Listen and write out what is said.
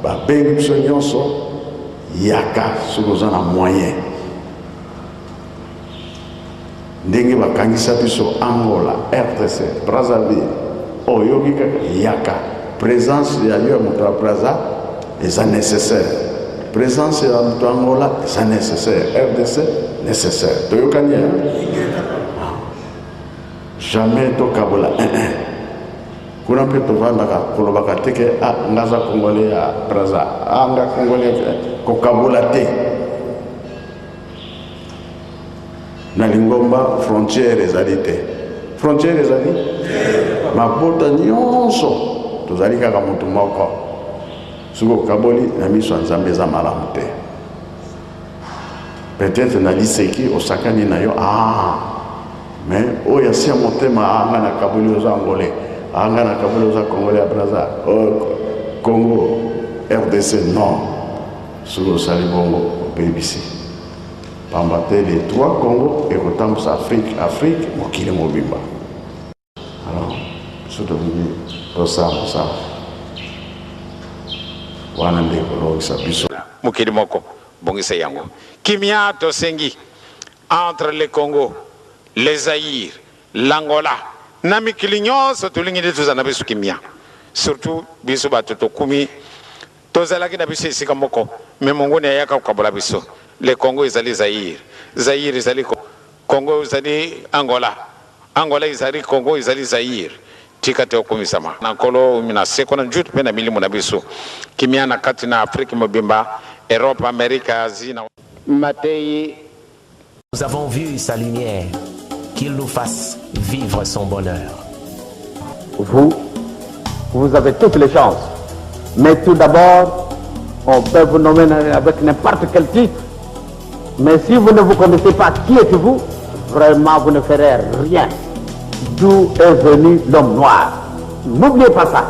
Babengi biso nyonso, yaka soki oza na moyen. Ndenge bakangisa biso Angola, RDC, Brazzaville, oyoki kaka yaka. Presence ya yo ya moto ya Brazza eza nécessaire. Presence ya moto ya Angola eza nécessaire. RDC nécessaire. Toyokani hein? Jamais tokabola un un. Kuna mpe tovandaka kolobaka te ke ah nga aza congolais ya Brazza, ah nga congolais, kokabola te. Na lingomba frontière ezali te. Frontière ezali mabota nyonso tozali kaka moto moko. Soki okaboli na miso ya Nzambe eza malamu te. Peut-être na liseki osakani na yo ah mais oyo asi ya motema ah nga nakaboli oza angolais, ah nga nakaboli oza congolais ya Brazza, oh, Congo RDC non. Soki osali bongo obebisi, pamba te les trois Congo ekotambusa Afrique, Afrique mokili mobimba. Alors biso tolingi tosala mosala wana nde ekolongisa biso. Mokili moko bongisa yango kimia tosengi entre le Congo, le Zaïre, l'Angola na mikili nyonso tolingi nde tozala na biso kimia surtout biso bato tokumi Tozalaki na biso esika moko mais monguni ayaka kokabola biso. Le Congo ezali Zaïre, Zaïre ezali Congo ezali Angola, Angola ezali Congo ezali Zaïre. Tika te okumisama na Nkolo na seko na njutu mpe na milimo na biso. Kimia na kati na Afrique mobimba, Europe, Amerique, Asie na. Mateyi. Nous avons vu sa lumière, qu'il nous fasse vivre son bonheur. Vous, vous avez toutes les chances. Mais tout d'abord, on peut vous nommer avec n'importe quel titre. Mais si vous ne vous connaissez pas qui êtes-vous, vraiment vous ne ferez rien. D'où est venu l'homme noir N'oubliez pas ça.